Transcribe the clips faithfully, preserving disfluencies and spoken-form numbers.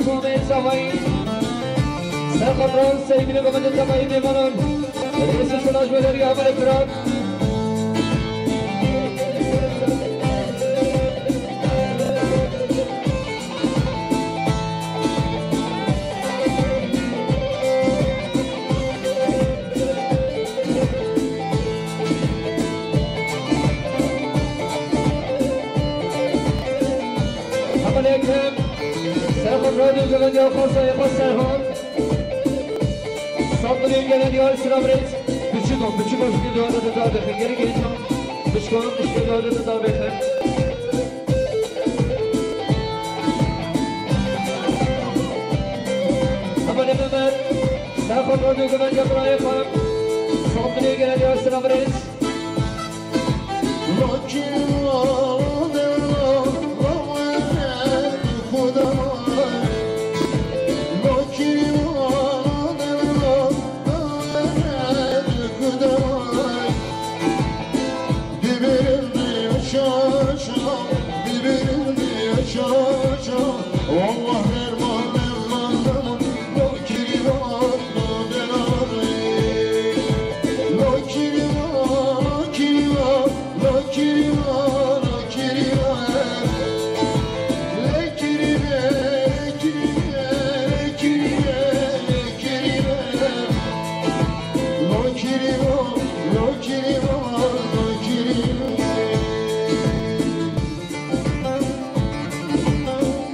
Somê Sahayî. Serxatran Seydî ve Mehmet Temayî mêvanan. Rêsê şonaş ve derya Amerê Firat. Hevalêk hem Serxatran û Gevendî Xwasa Yapa Serhan. Sandinê gelen diyar silav rêz. Biçiko, biçiko, şikê diyar de da bêxin. Geri geri çam. Biçiko, şikê diyar de da bêxin. Hevalê Mehmet, Serxatran û Gevendî Xwasa Yapa. Sandinê gelen diyar silav rêz.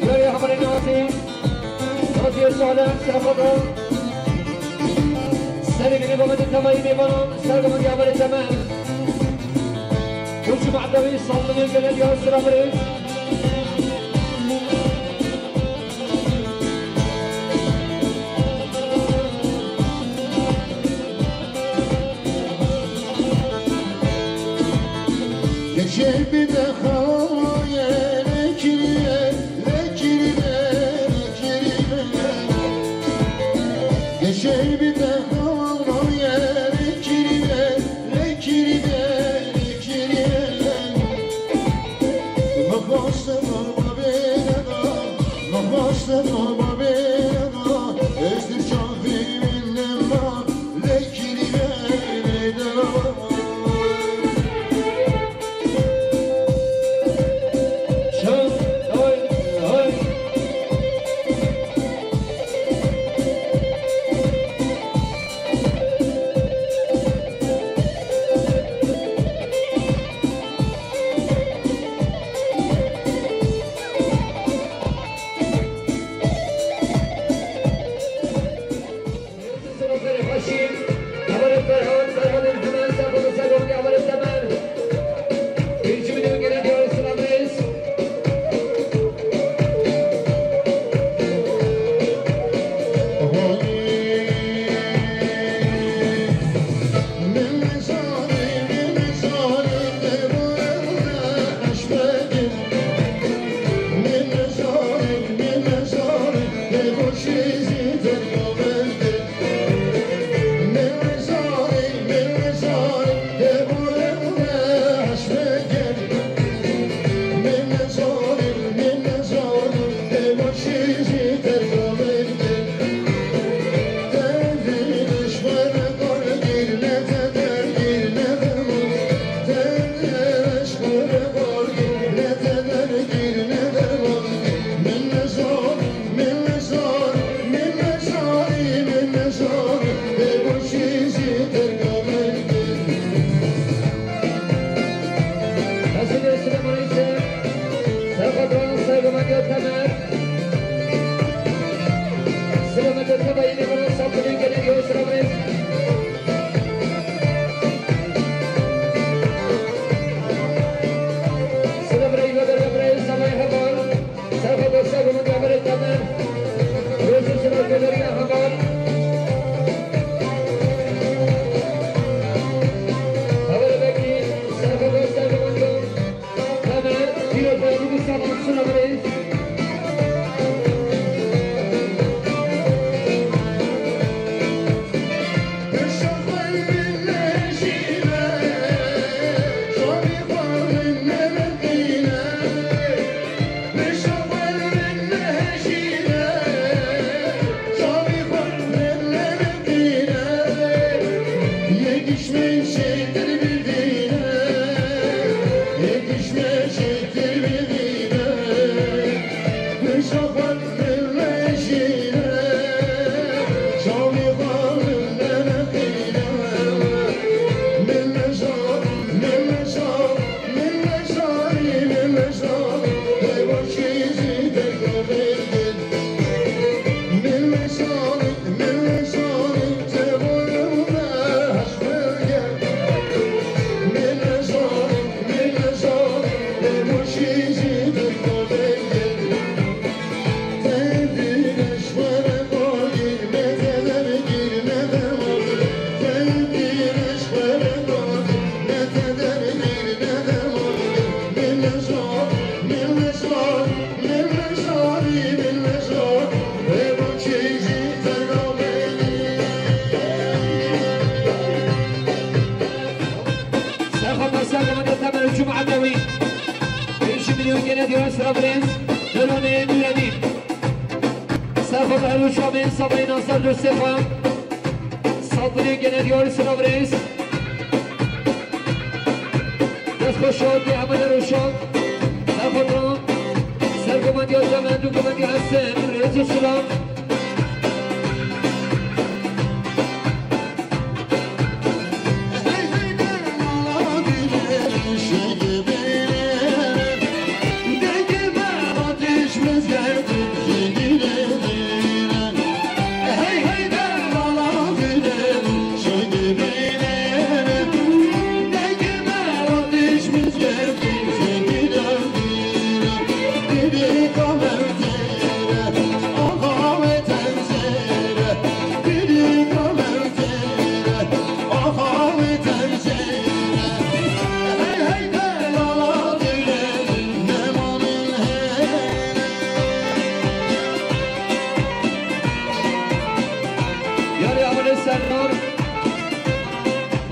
Yarê hevalê Nazî, Nazî Salih, Serxatran. Serê binê Mehmetê Temayî mêvanan, ser Mehmetê Amerê Temer. Burcu Me'dewî, Sandinê gelen diyar silav rêz. Geçey bir de havaye lekiriye, lekiriye, lekiriye. Geçey bir de havaye lekiriye, lekiriye, lekiriye. Mexwaşte babê de, mexwaşte babê de, ez di çavî min nema. Serxwe Pasel, Romanya Temer û Cuma Edewî. Pêncî milyon gene diyar sira birêz. Döronê Nûredîn. Serxwe Behrû Şamê, Sabayê Nasir Dostê xwe. Sed milyon gene diyar sira birêz. Dest xweş hat, hemû de roşan. Serxwe Tan. Sergomendiya Temer, Gomendiya Hesen. Rêz û silav. Yarê Amine Serdar,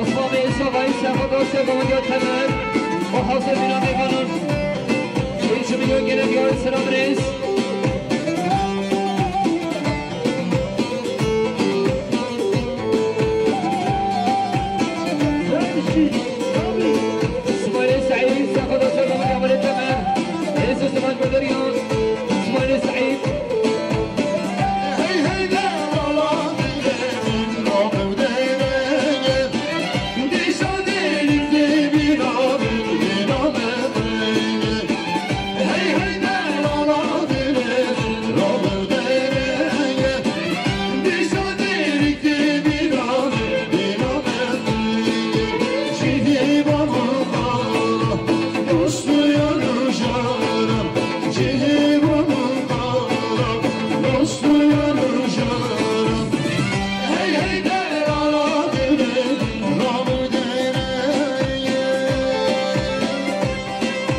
Osman Bey Savayî, Serxwe Dostê, Gomendiya Temer, û hazir bîna mêvanan. Pêncî milyon gene diyar sira birêz. Smaîlê Seîd, Serxwe Dostê, Gomendiya Amine Temer, Êzî Smaîl Bederiyan, Smaîlê Seîd.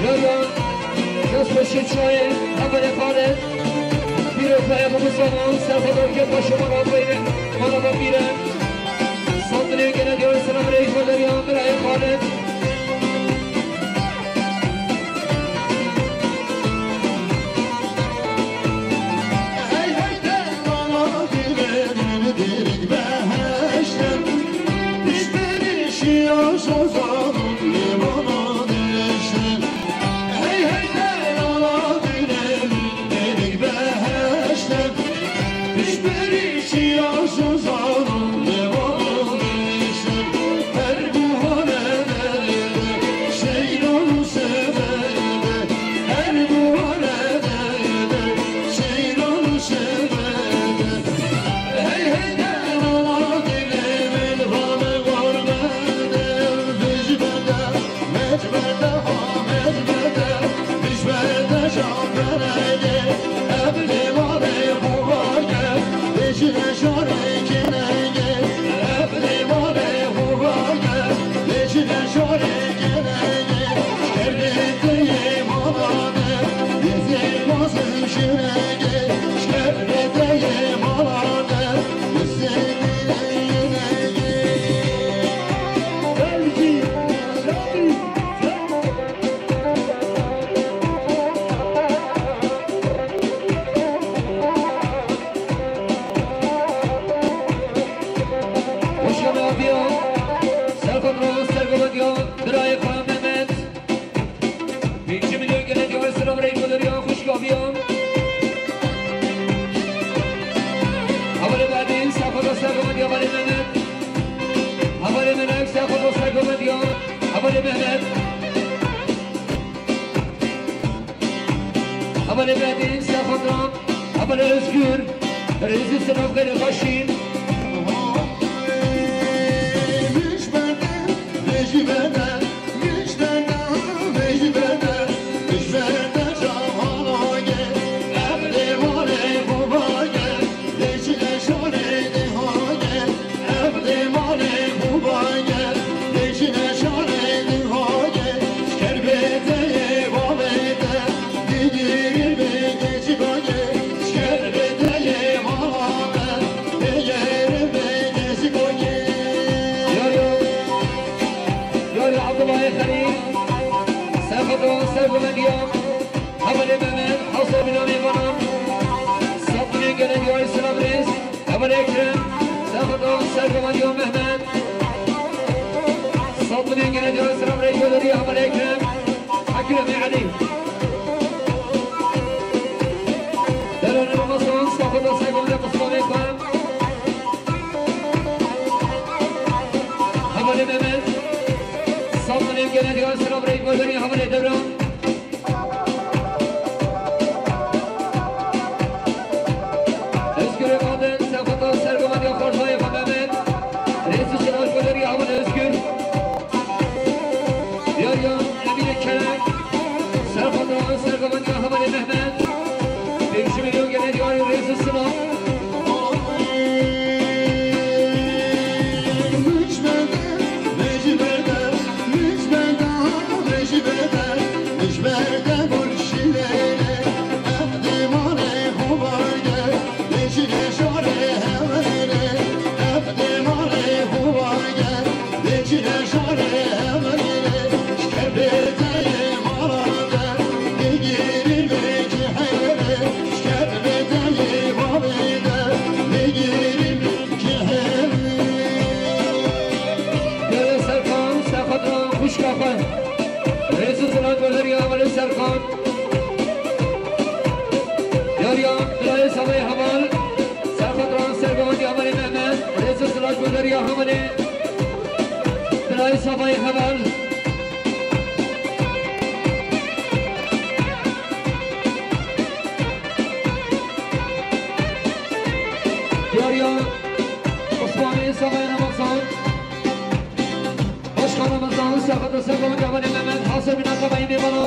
Yaya, dest xweşî çayê, hevalê Xalid. Pîro Kaya Bû Saman, Serxwe Dorkê, paşê mala beyne, mala bapîre. Sandinê gene diyar selam rêk ve derya, mirayê Xalid. Hoş geldin abiya. Serkotro, Serkobediya, birayê xwe Mehmet. Pêncî milyon gene diyar selam reyko deriya, hoş geldin abiya. Havalê Bedîn, Serkotro, Serkobediya, havalê Mehmet. Havalê Melek, Serkotro, Serkobediya, havalê Mehmet. Hevalê Bedîn, Sefo Tan, hevalê Özgür, Rêzî Sinop, gelê xweşî. Hevalê Mehmet, Hasan Binanê Banan. Sapinê gelek yay silav rêz. Hevalê Ekrem, Serxoto, Sergovan ya Mehmet. Sapinê gelek yay silav rêz, Yodorî, Hevalê Ekrem. Ekrem Elî. Deranê Ramazan, Serxoto, Sergovan ya Qusmanê Xan. Hevalê Mehmet. Sapinê gelek yay silav rêz, Yodorî, Hevalê Devran. Özgür Efendi, Sefata Sergovan ya Xortayê Xan Mehmet. Rêz û silav ji bo derya hevalê Özgür. Yar ya Emînê Kelek. Sefata Sergovan ya hevalê Mehmet. Pênc milyon gelek yar rêz û silav. Gelê Serkan, Serkan xwişka xwe. Rêz û silav ji bo derya hevalê Serkan. Yar ya Dilayê Savayê Heval. Serkan Serkan ya hevalê Mehmet. Rêz û silav ji bo derya hevalê Dilayê Savayê Heval. Yar ya Osmanê Savayê Ramazan. Başkan Ramazan, Sefata Serkan ya hevalê Mehmet. Hasan Binanê Savayê Mêvana.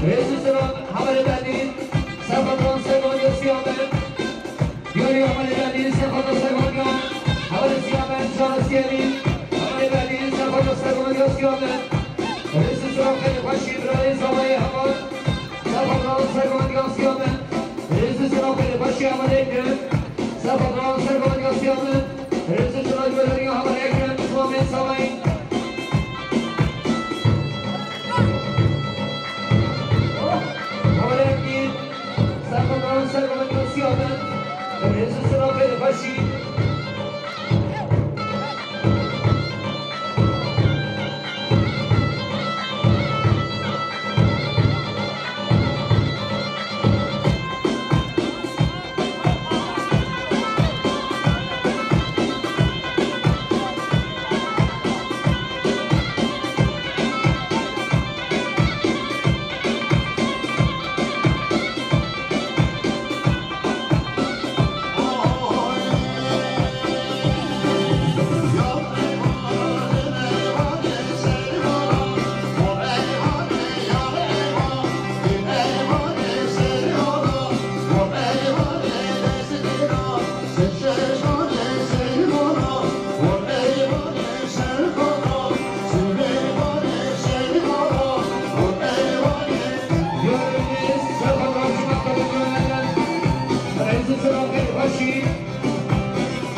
Rêz û silav, hevalê Bedîn, Serkan Serkan ya Siyamen. Diyarî hevalê Bedîn, Serkan Serkan ya, hevalê Siyamen, Şanasiyelî, hevalê Bedîn, Serkan Serkan ya Siyamen. Rêz û silav, xêr û xweşî, birayê Zavayê Heval, Serkan Serkan ya Siyamen. Rêz û silav, xêr û xweşî, hevalê Ekrem, Serkan Serkan ya Siyamen. Rêz û silav ji bo derya hevalê Ekrem, Osman Bey Savayê. Hevalê Emîn, Serkan Serkan ya Siyamen. Rêz û silav, xêr û xweşî.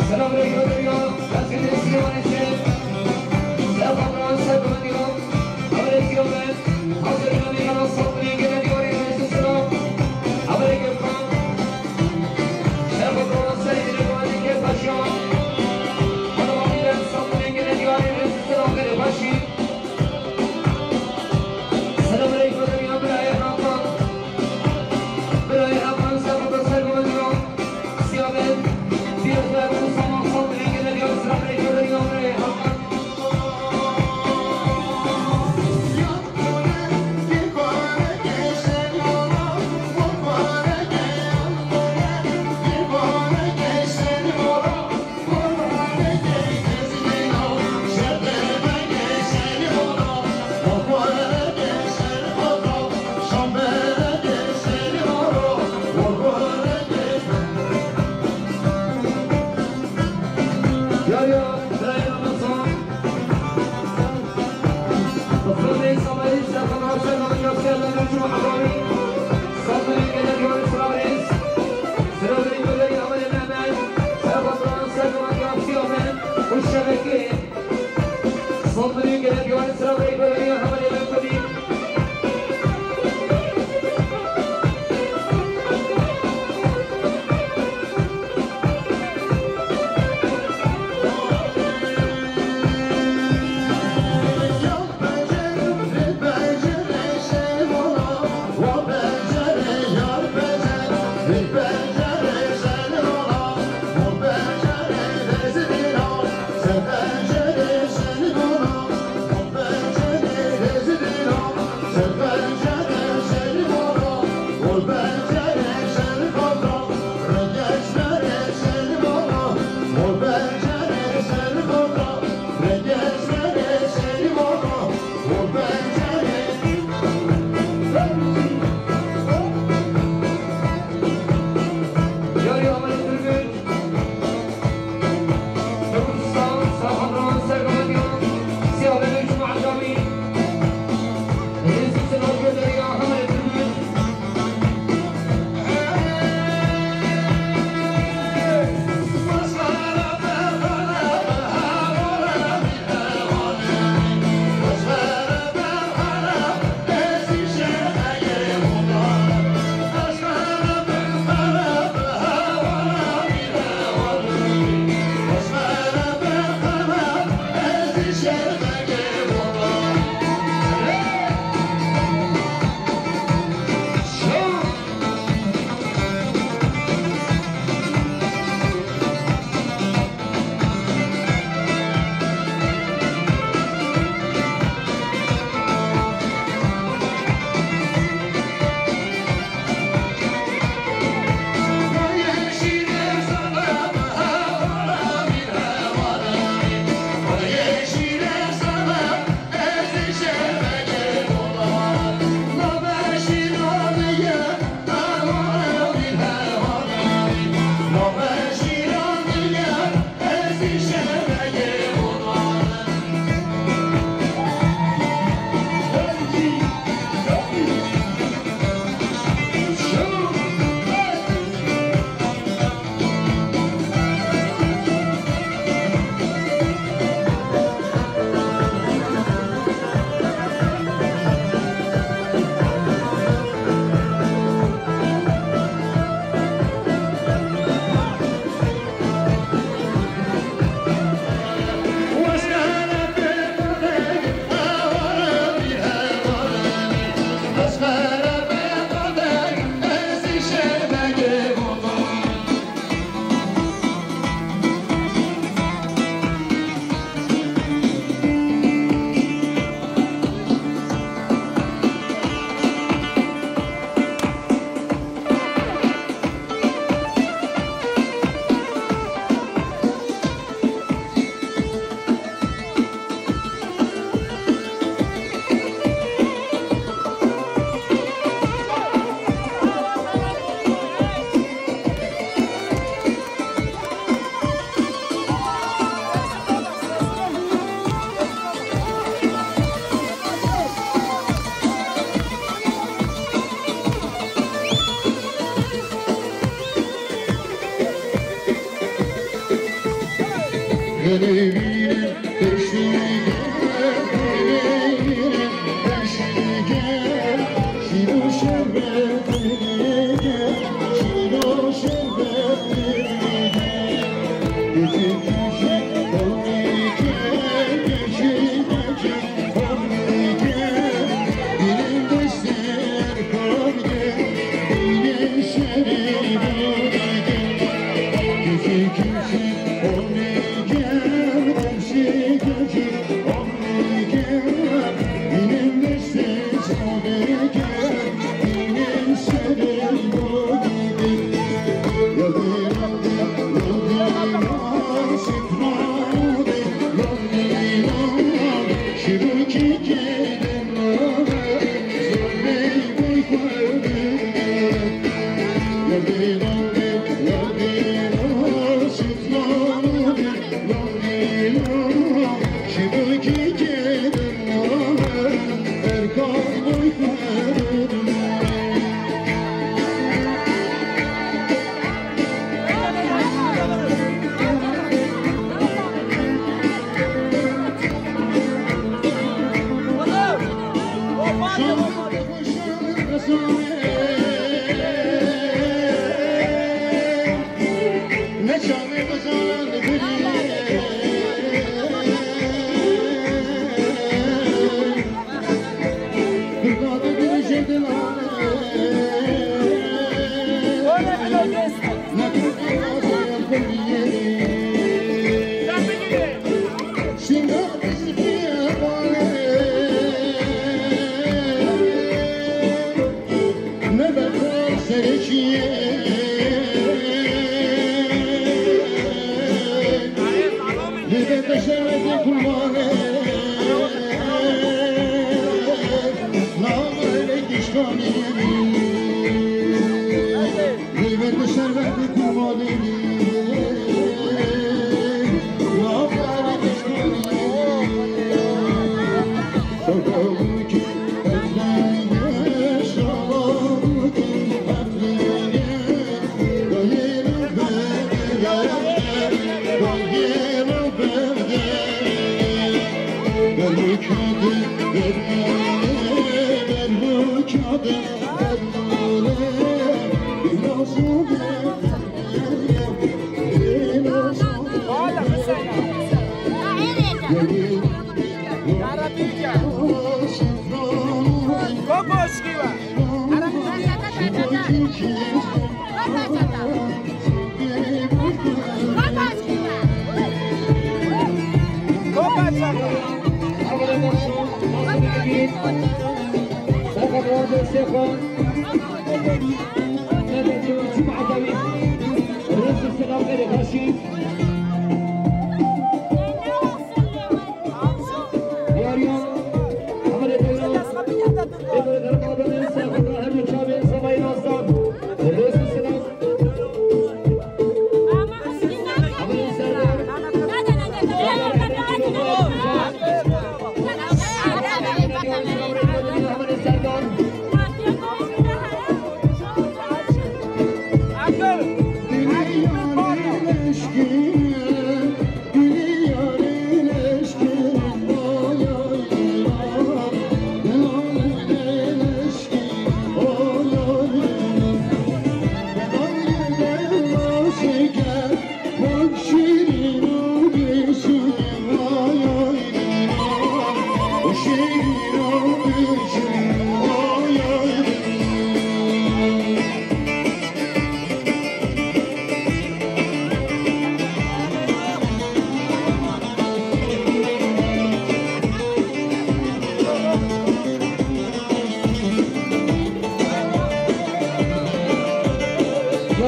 Selam aleyküm ya. Nasıl istiyorsun? Selam, selam ya. Aleyküm. Hazır yanı yana sokmayın gene diyor ya. Selam. Aleyküm. Selam, selam, selam, selam. Selam aleyküm ya. Birayê Hakan. Birayê Hakan, selam, selam ya. Siyamet, Piyazlar, Musa, Maksat, Ege, Diyarbakır, Ege, Diyarbakır, Hakan. Saldırı gelen bir oyun sıra ve böyle bir hamle yapabilir.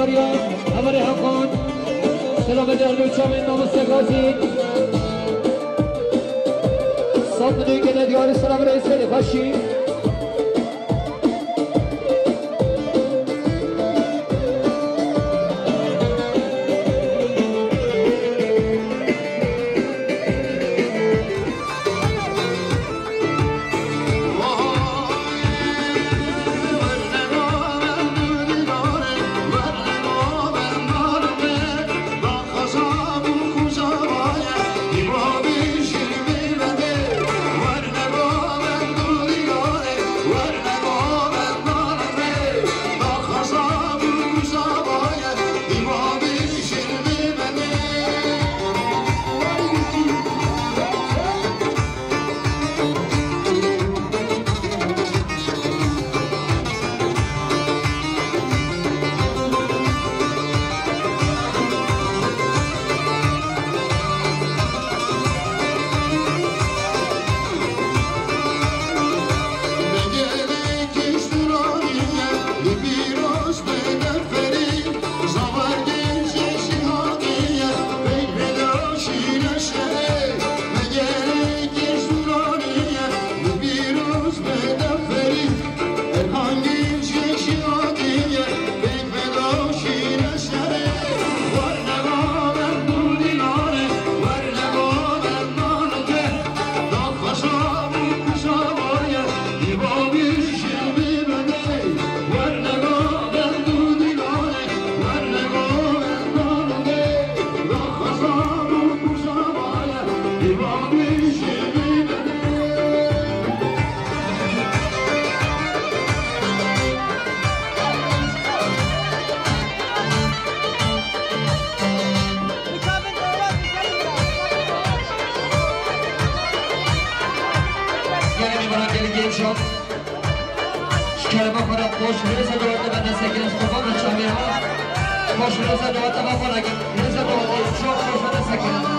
Yariya, hevalê Heqan, selamê değerli uçağın namusê Gazi. Sat milyon gene diyarî selam reis Elî Xweşî. Şat. Ji kerema xwe re xweş rêza dewata me destekirin, ji qurban ve çavê ha. Xweş rêza dewata me xwe re rêza dewata çok xweş destekirin.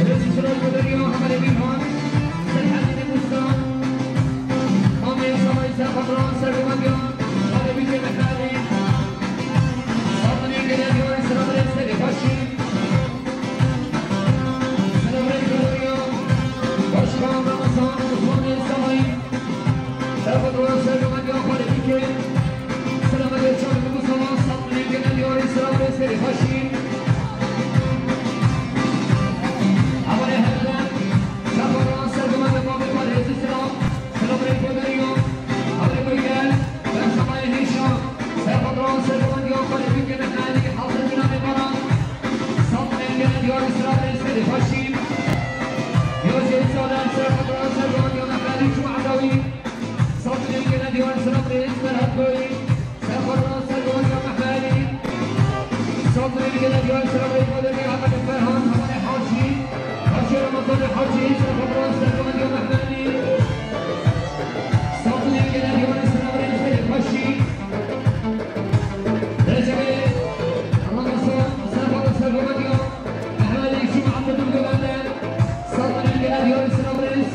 Rêzî Sinan Guderiya, Hemelê Mîrhan, Serhedînê Mustan, Mamê Samayî Serxatran, Sergovendiya, Xalê Bîkê Mehmelî, Sandinê Gelediyanê, Sinan Rêz Serê Paşî, Sinan Rêz Guderiya, Başkan Ramazan, Osmanê Samayî, Serxatran, Sergovendiya, Xalê Bîkê, Selamet Çavik Mustafa, Sandinê Gelediyanê, Sinan Rêz Serê Paşî. Hevalê hevdem, Serxatran, Sergovendiya, Mamê Parêzî Sinan, Sinan Rêz Guderiya, Hevalê Gurgel, Bersamayê Hêşa, Serxatran, Sergovendiya, Xalê Bîkê Mehmelî, Hazir Binanê Baran, Sandinê Gelediyanê, Sinan Rêz Serê Paşî. Yozê Sala, Serxatran, Sergovendiya, Mehmelî, Cuma Edawî. Sandinê Gelediyanê, Sinan Rêz Ferhat Koyî, Serxatran, Sergovendiya, Mehmelî. Sandinê Gelediyanê, Sinan Rêz Guderiya, Hemelê Ferhan, Hemelê Hacî, Hacî Ramazanê Hacî, Serxatran, Sergovendiya, Mehmelî. Sandinê Gelediyanê, Sinan Rêz Serê Paşî, Recepê Ramazan, Serxatran, Sergovendiya, Mehmelî, Cuma Abdulgülende, Sandinê Gelediyanê, Sinan Rêz.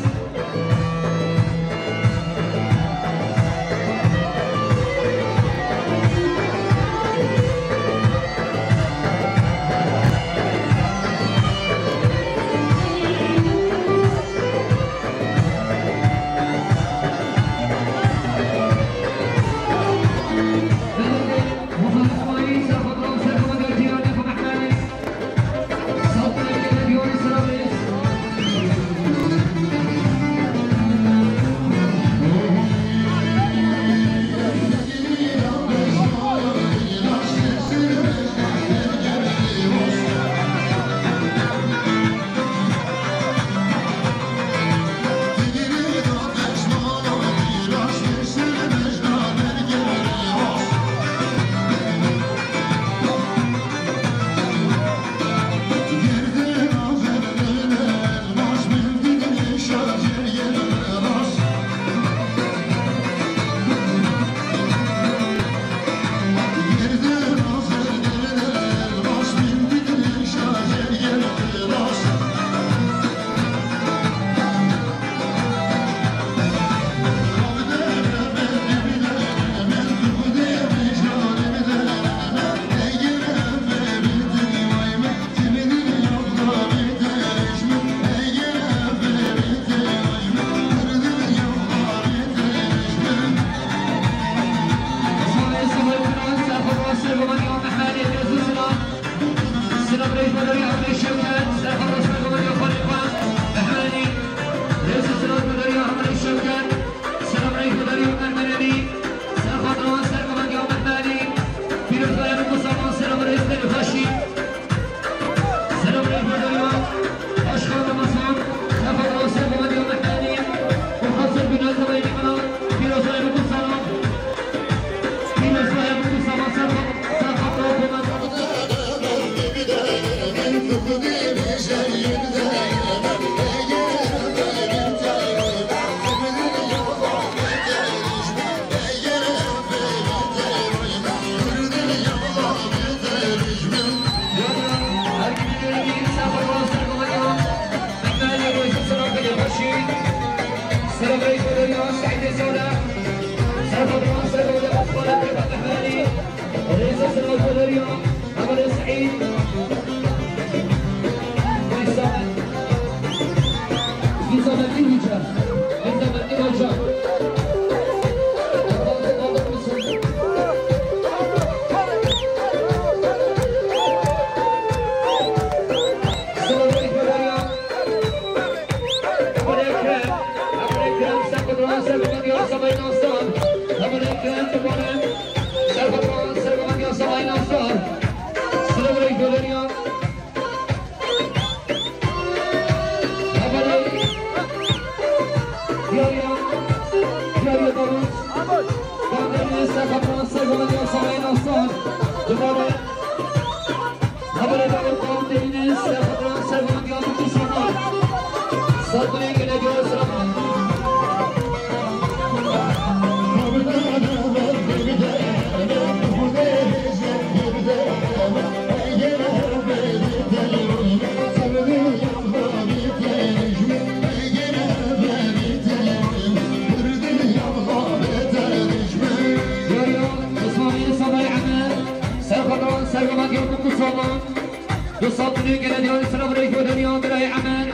Emer.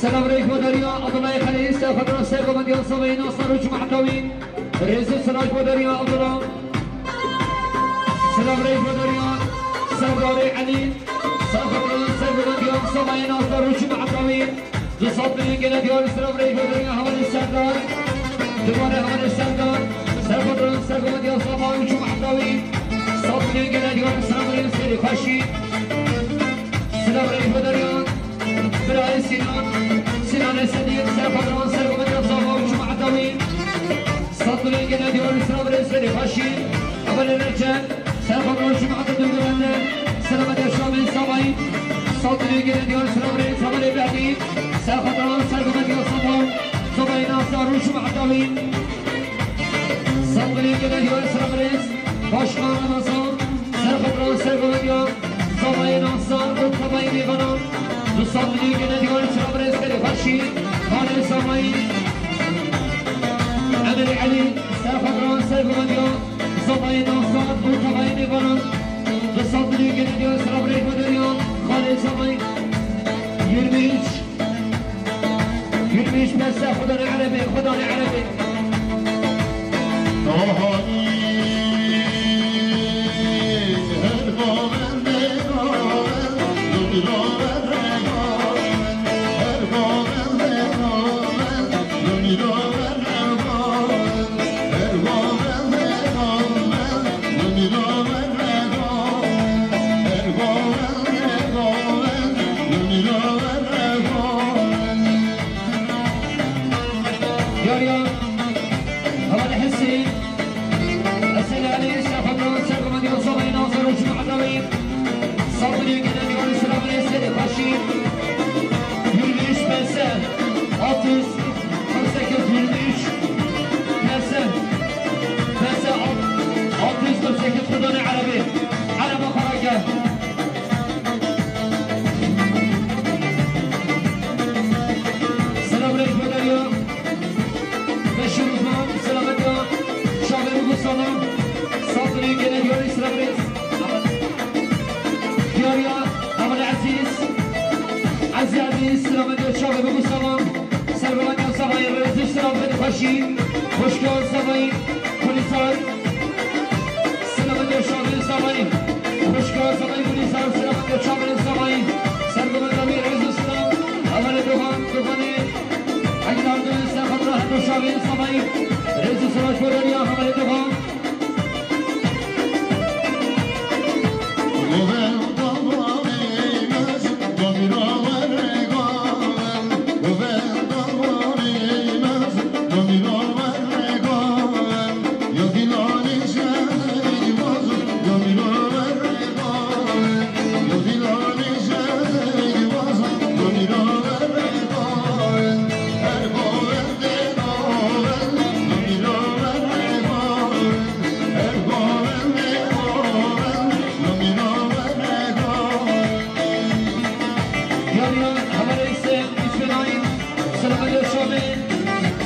Selam rêk bo deriya Abdullah Xelîl, ser xwe ser gomendiya Savayê Nasar û Cuma Tawî. Rêz û silav bo deriya Abdullah. Selam rêk bo deriya Serdarê Elî, ser xwe ser gomendiya Savayê Nasar û Cuma Tawî. Du sed milyon gene diyar, selam rêk bo deriya hevalê Serdar. Dubare hevalê Serdar. Ser xwe ser gomendiya Savayê û Cuma Tawî. Sed milyon gene diyar, selam rêk serê xweşî. Selam rêk bo deriya Birayê Sînan, Sînan Esedî, ser xwe ser gomendiya Savayê û Cuma Tawî. Sed milyon gene diyar, selam rêk serê xweşî. Hevalê Recep, ser xwe ser Cuma Tawî. Selametiya şamê Savayî. Sed milyon gene diyar, selam rêk hevalê Behdî. Ser xwe ser gomendiya Savayê, Savayê Nasar û Cuma Tawî. Sed milyon gene diyar, selam rêk Başkan Ramazan, ser xwe ser gomendiya Savayê Nasar û Savayê Mêvanan. Du sed milyon gene diyar, selam rêk serê xweşî. Xalê Savayî. Emir Elî, ser xwe ser gomendiya Savayê Nasar û Savayê Mêvanan. Du sed milyon gene diyar, selam rêk bo deriya Xalê Savayî. Yirmi üç. Yirmi üç pese, Xudanê Erebê, Xudanê Erebê. Yar yar. Hevalê Hesên. Hesên Elî, şefekan, sergomendiya Savayê Nasar û Cuma Tawî. Sed milyon gene diyar, selam rêk serê xweşî. Yirmi üç pese, otuz, kırk sekiz, yirmi üç pese, pese, otuz, kırk sekiz, Xudanê Erebê. Ereba xwe rake. Selam rêk bo deriya Beşir Uzman, selametiya şavê Rugu Salam. Sed milyon gene diyarî, selam rêk. Diyariya Hevalê Ezîz. Ezîz Ezîz, selametiya şavê Rugu Salam. Sergomendiya Savayî, rêz û selam, xweşî. Xweşka Savayî, Gulîzar. Selametiya şavê Savayî. Xweşka Savayî, Gulîzar, selametiya şavê Savayî. Sergomendiya wî, rêz û selam. Hevalê Dogan, Doganê. Eynardin, ser xwe ser hemû şavê Savayî. Rêz û selam bo deriya hevalê Dogan. Yar yar, hevalê Hüseyin, Hüseyin Ayin, selametiya şamê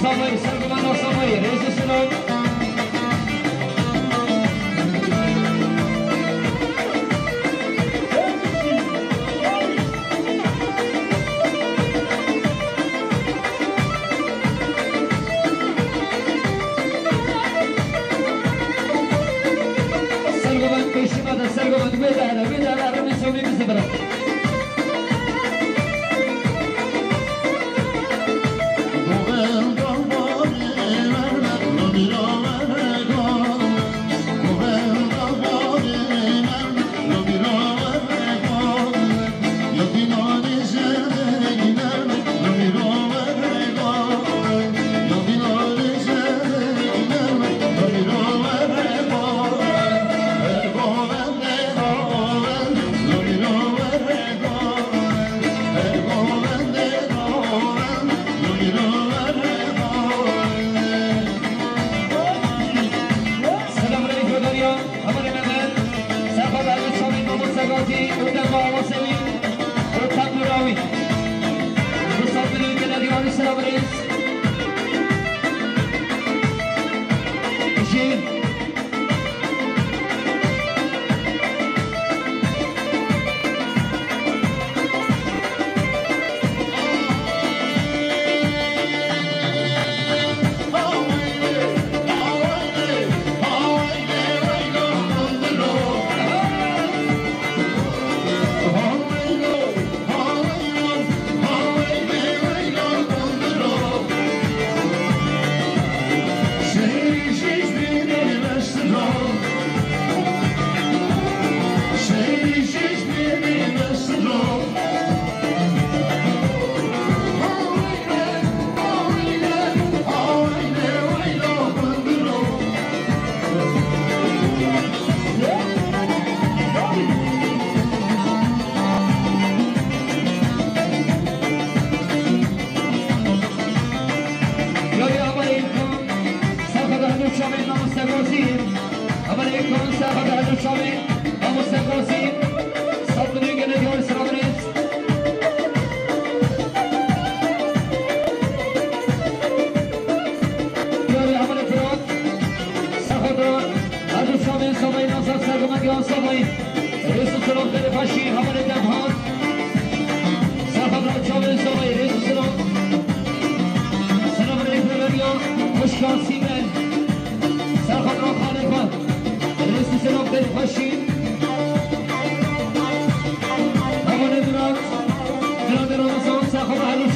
Savayî, sergomana Savayî, rêz û selam. Sergovend pêşî me de, sergovend wê de here, wê de here, rûnê sewlê bize bira. Selam aleykum, Derya. Hevalê me, Sefa Belli Çavî, Mamoste Gazî, Ûdema Awasewî, Ortak Murawî. Misafirî gele diyarî selam rêz. Jî.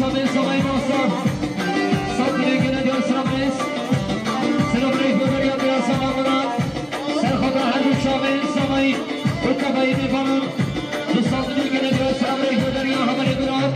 Samay Nasar. Sat milyon gene diyor sıra Brez. Sıra Brez Böberiya diyor Samay Murat. Serxota her du çavên Samay. Û tevayî mêvanan. Du sat milyon gene diyor sıra Brez Böberiya Hamalê Murat.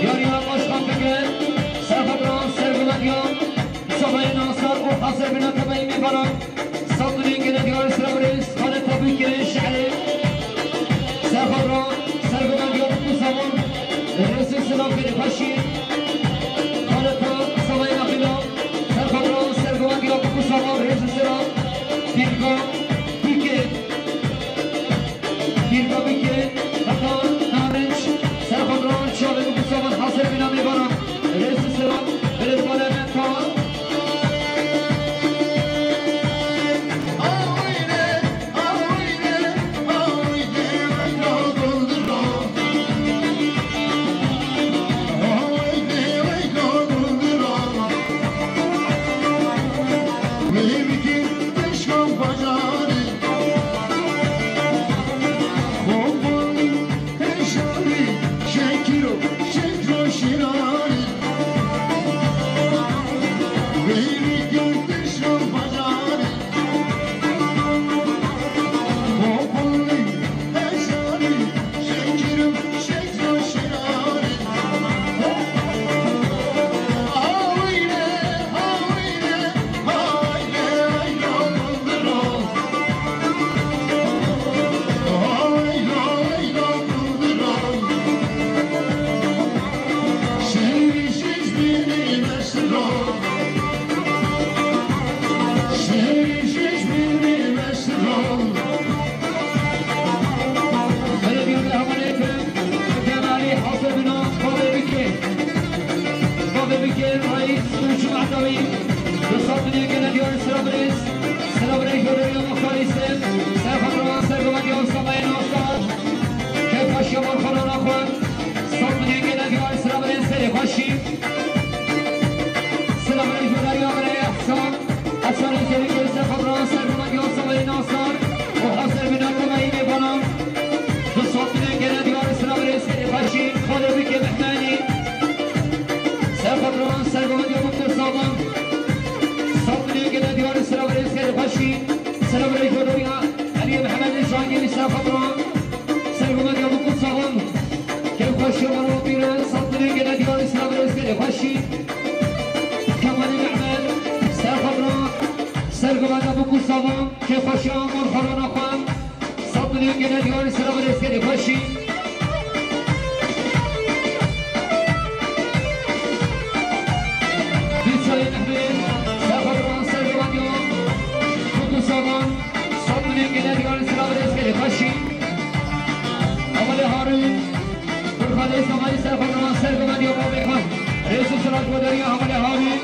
Yariya başkan bike, serxebran, serguvendiyan, Mustafa Nasar û hazir bina tebayî mêvanan. Sat milyon gene diyar sıra Brez, Xaleta Bükre, Şehre. Serxebran, serguvendiyan, Mustafa, Rêzê silav gene xweşî. Xaleta Mustafa Naxila, serxebran, serguvendiyan, Mustafa, Rêzê silav. Dîrga, Bükre. Dîrka bike, heta narinç, serxwe ran, çavê û bisavan hazir bîna mêvanan. Rêz û selam, belê parlamenta. Belediye hemen eğitim, Kemal Ali hazır bina, Bavê Bikê. Bavê Bikê, reis, û cemaetawî. Bi sed milyon gene diyar sira birêz. Sira birêz, Bavê Bikê, muxtarî ser. Ser xatir wan, ser guvendiyan, Samay Nasar. Keyf xweşiya wan xwe rana xwe. Sed milyon gene diyar sira birêz, serê xweşî. Sira birêz, Bavê Bikê, Ehsan. Hasan Hüseyin Gözde Kabran, Serguman Yasavayı Nasar, o hazır bina temayî mêvanan. Du sed milyon gene diyar sira birêz, serê xweşî, Xalê Bikê Mehmenî. Ser Kabran, Serguman Yabuk Saban. Sed milyon gene diyar sira birêz, serê xweşî. Sira birêz Jodoriya, Aliye Mehmet Jangî, Ser Kabran. Serguman Yabuk Saban. Keyf xweşiya wan û pîre, sed milyon gene diyar sira birêz, serê xweşî. Kemalî Mehmet, Ser Xebra, Serguvan Yabûk û Savan, kêfxweşiya wan xwarana xwe, sed milyon gene diyar sira birêz, serê xweşî. Dîsayê Mehmet, Ser Xebra, Serguvan Yabûk û Savan, sed milyon gene diyar sira birêz, serê xweşî. Hevalê Harûn, Kurxalê Samayî, Ser Xebra, Serguvan Yabûk û Savan, rêz û silav ji bo deriya Hevalê Harûn.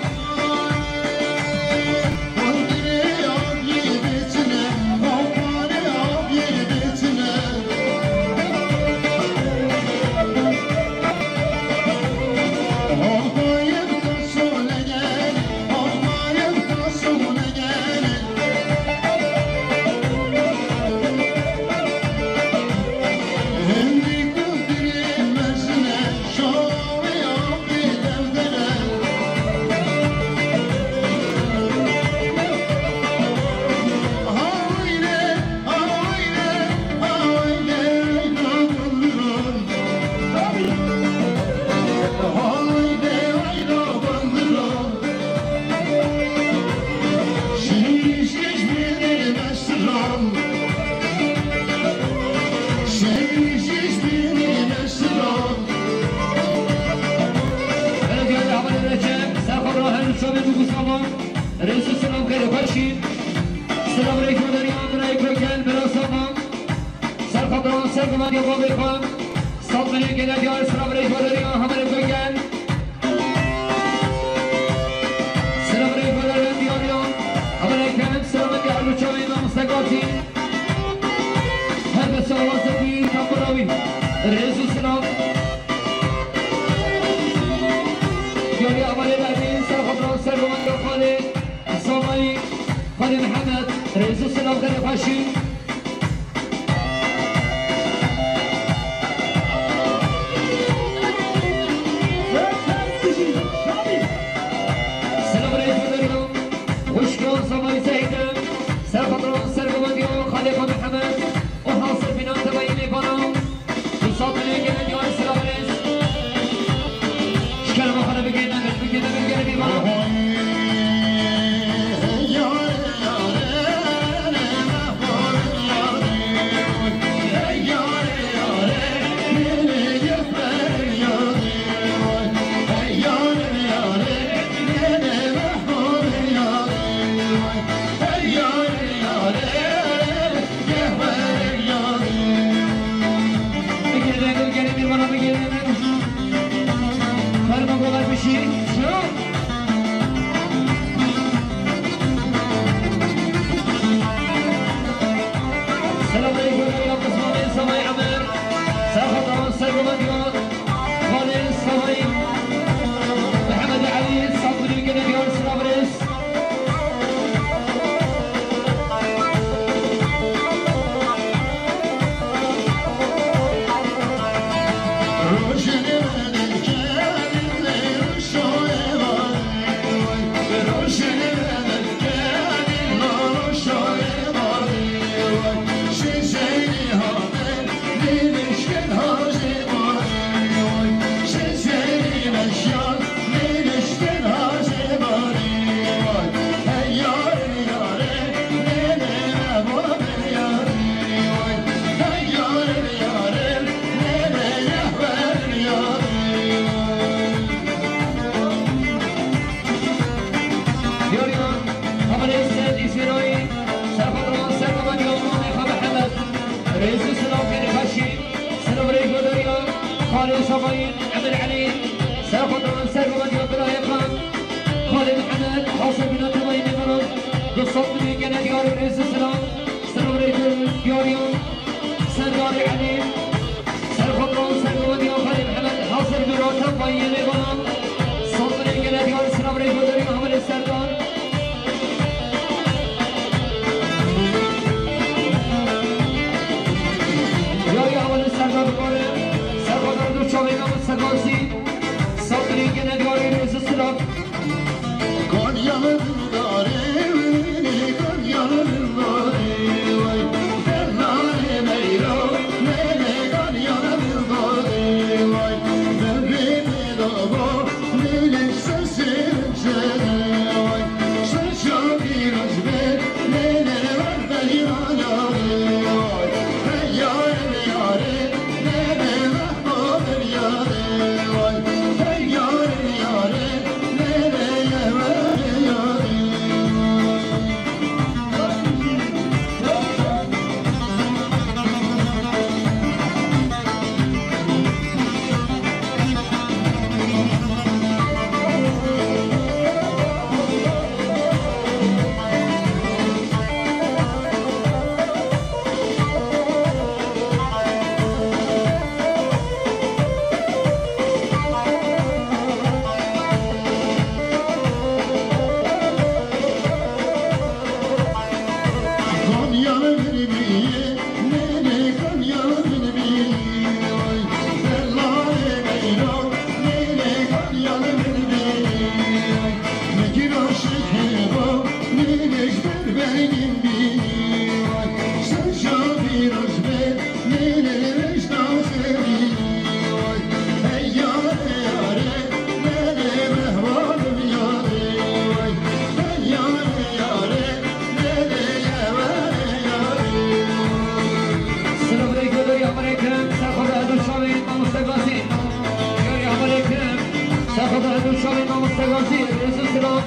Saman, rêz û silav xêr û xweşî. Silav rêz û deriya birayê ku gel, bira Saman. Ser xwe diran, ser gumandiya bavê xwe. Sed milyon gele diyar, silav rêz û deriya hevalê ku gel. Silav rêz û deriya diyariya hevalê kem, silav rêz û çavê mamoste Gazî. Her bes awazekî, kapira wî. Rêz û silav. Diyariya hevalê Mehmî, ser xwe diran, ser gumandiya xalê Samayî, xalê Mihemed, rêz û silav, xêr û xweşî. Silav rêz û deriya, xwişka Samayî Sehîde, ser xwe diran, ser gumandiya xalê xwe Mihemed, û hasir bînan tevayî mêvanan. Ji kerema xwe re bigirîne, bigirîne, bigirîne, bigirîne. Bigirîne, bigirîne, bigirîne. Ferma golar bişî. Ço. Selamünaleyküm, ya Osman Bey, Samay Amer. Serhat Aman, Sergoman diyor. Halil Samay. Mehmet Ali, Sabri, gene diyor, Sabri. Diyariya, hevalê Seyîd Îsmaîlî, serxwedana, sergomandiya mamê xwe Mihemed. Rêz û silav xêr û xweşî, silav rêz û deriya, xalê Samayî, Emir Elî, serxwedana, sergomandiya birayê xwe, xalê Mihemed, hasir bîna tevayî mêvanan, du sed milyon gele diyar û rêz û silav, silav rêz û diyariya, Serdarê Elî. Serxwedana, sergomandiya xalê Mihemed, hazir bi rate payî mêvanan. Sed milyon gele diyar, silav rêz û deriya hevalê Serdar. Diyariya hevalê Serdar bikare, serxwedana du çavê mamoste Gazî. Sed milyon gele diyar, rêz û silav. Selamun aleyküm, ya aleyküm. Serxwedana du çavê mamoste Gazî. Ya aleyküm. Serxwedana du çavê mamoste Gazî. Rêz û silav.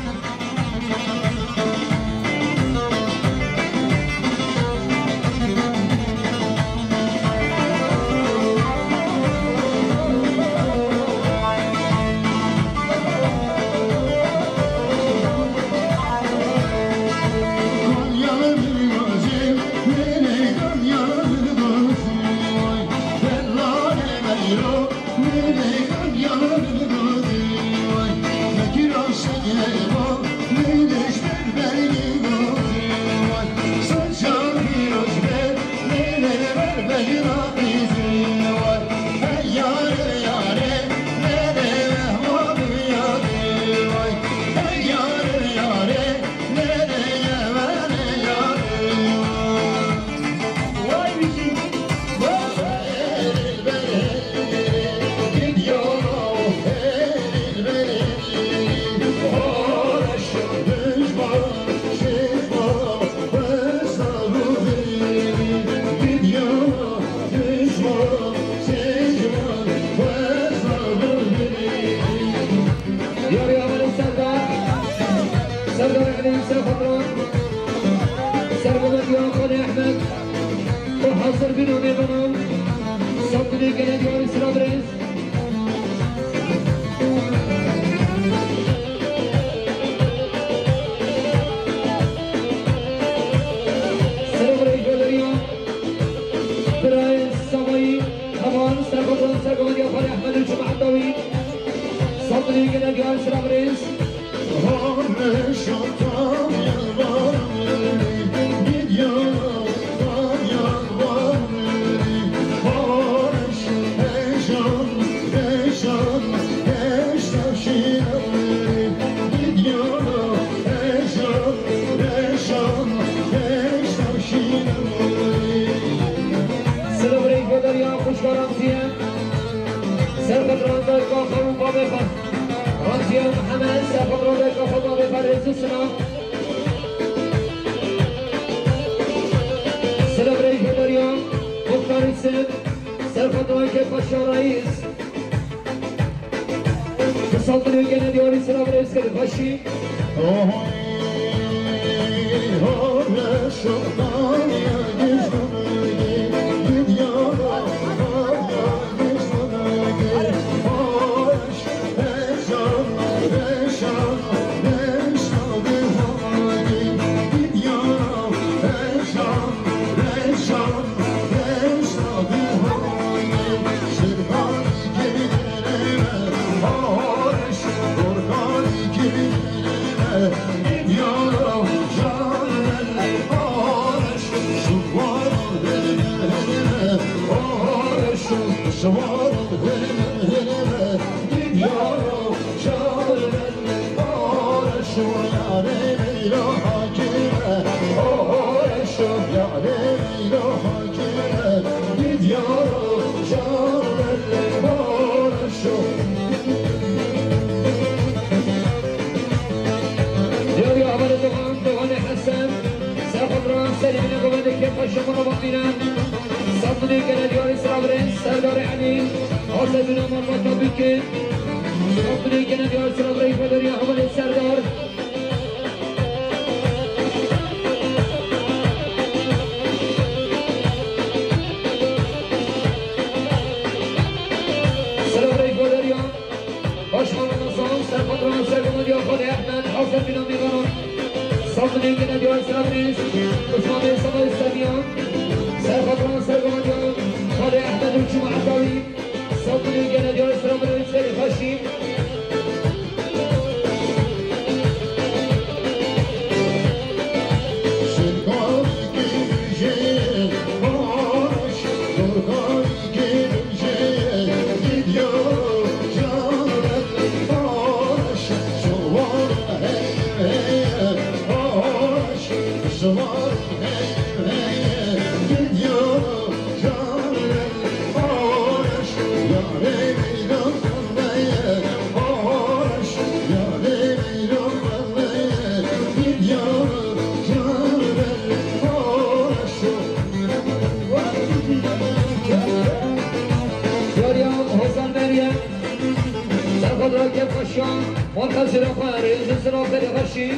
Sergomet ya Xalê Ehmed. Xwe hazir bîno mêvanan. Sandinê gele diyarî sira birêz. Sira birêz Baderiya. Birayê Savayî. Heman sergomet, sergomet ya Xalê Ehmed û cemaeta wî. Sandinê gele diyarî sira birêz. Silav rêk bo deriya xwişka Ramziye. Serxwedran dayka xwe û bavê xwe. Ramziye Mihemed, serxwedran dayka xwe, bavê xwe, rêz û silav. Silav rêk bo deriya Muxtar Hüseyin, serxwedran kêfa şarayîz. Bi sandinê gene diyarî silav rêz kir, xweşî. Diyarî Ahmet Doğan, Doğanê Hesen, Serxwedran, Selîmînê Govendê Kêfa Şemûna Bamîne, Sandinê gele diyarî silav rêz, Serdarê Elî, Hasedûna Marmata Bûkê, Sandinê gele diyarî silav rêz, Bederiya Hevalê Serdar. Silav rêz bo deriya. Başkanımızın serpatron sergomediya Xalê Ehmed, Hasan Bîna Mîvanan. Sandinê gene diyar silav rêz. Osman Bey Sabah İstemiyan. Serpatron sergomediya Xalê Ehmed û Cuma Atawi. Sandinê gene diyar silav rêz. Serê xweşî. Yariya Hozan Meryem, Serxwedran Kêfxweşiyan, Marka Zirafa, Rêzî Zirafa, Rêxweşî.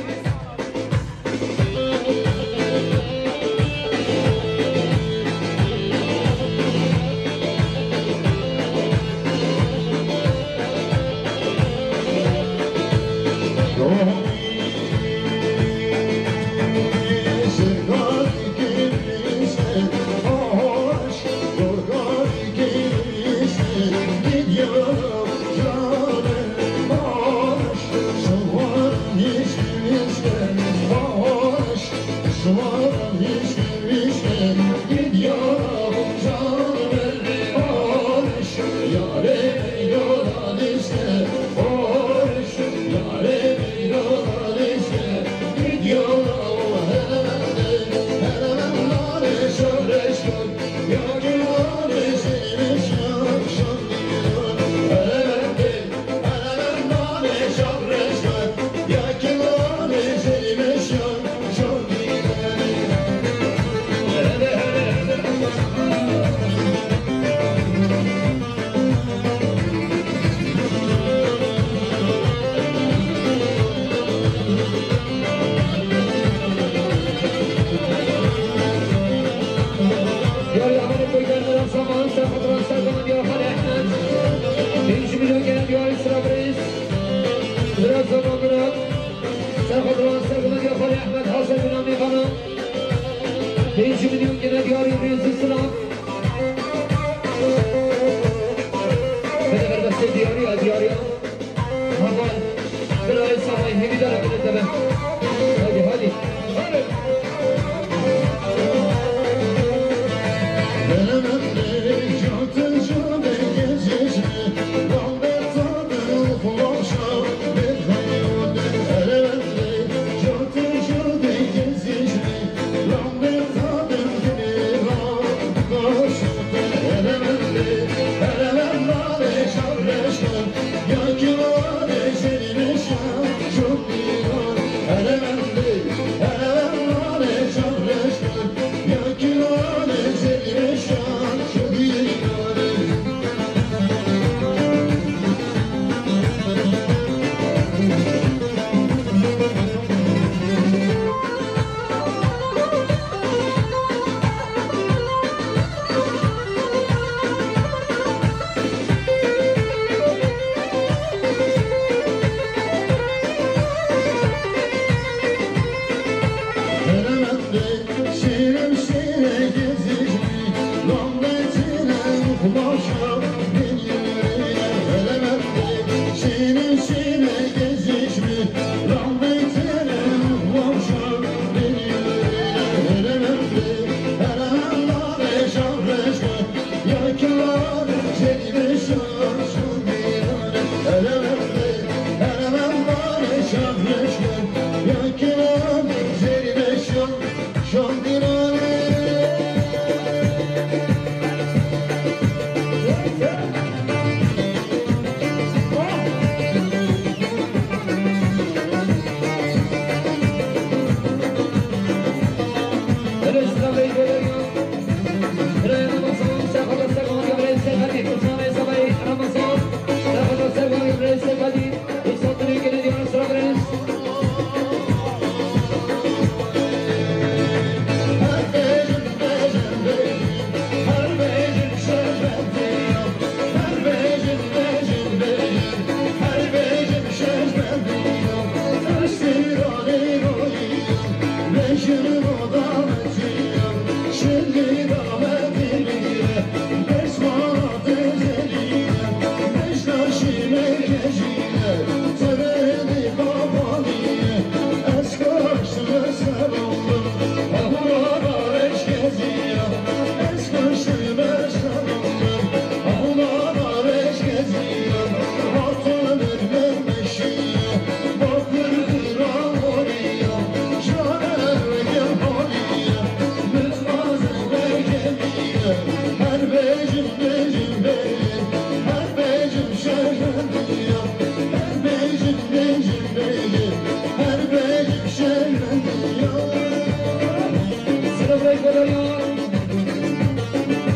Pêncî milyon gene diyarî rêz û silav. Bide berbestê diyarî ya, diyarî ya. Heval birayê Savayî hêvîdar e bide teve. Haydi, haydi. Selamun aleyküm.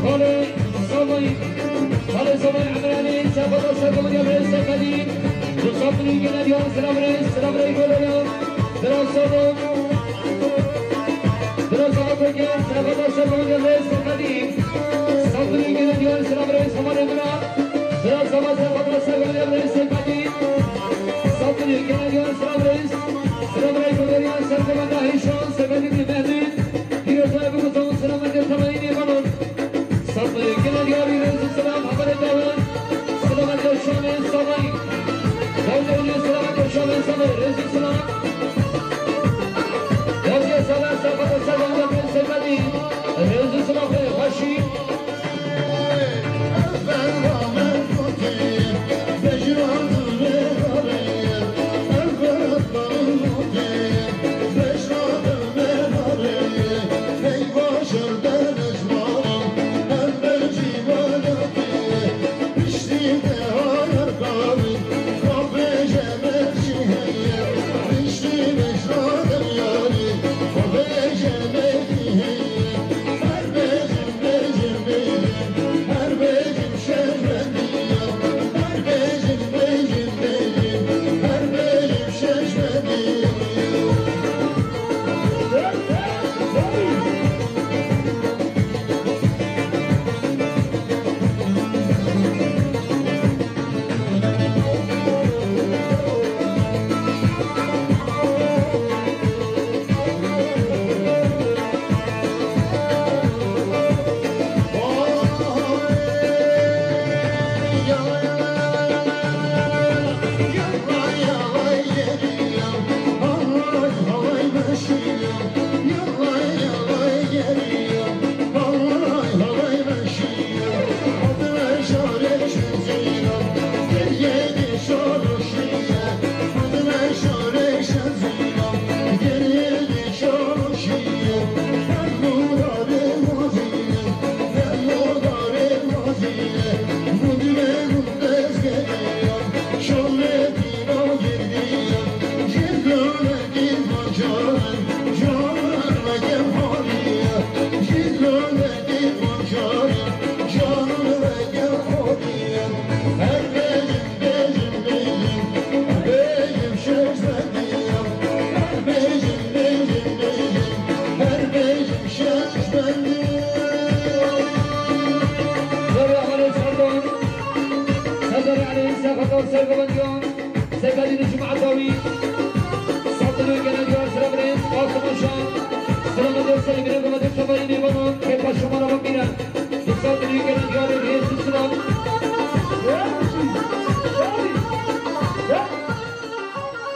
Xalê Savayî, Xalê Savayî Emranî, sefada serkevin ya birêz Sefedî. Dostan min gene diyan selam rêz, selam rêz gelo ya. Selam sabo. Selam sabo koke, sefada serkevin ya birêz Sefedî. Dostan min gene diyan selam rêz, selam rêz gelo. Selam sabo, sefada serkevin ya birêz Sefedî. Dostan min gene diyan selam rêz, selam rêz gelo ya. Serkevin da hêşan, Sefedî Mehmet. Pîroza bigutan, selam rêz gelo ya. Selamun aleyküm, gel yarî rêz û selam, hevalê dawî. Selamet ya şamê Savayî. Dawî dawî selamet ya şamê Savayî, rêz û selam. Dawî ya selam, sefa da sefa da ben sevmedî. Rêz û selam, xweşî. Merhaba, Alê Serdan. Serdar Alê, Serkan, Serkan Diyan. Serkan Dini Cuma Atavi. Saldırı gelen Diyan, selam aleyküm. Altın Aşağı. Selam aleyküm, sevgili Mehmet Kamerayı Limanı. Kepa Şamara Bakira. Saldırı gelen Diyan, Reis Sınav.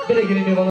Bire girin Limanı.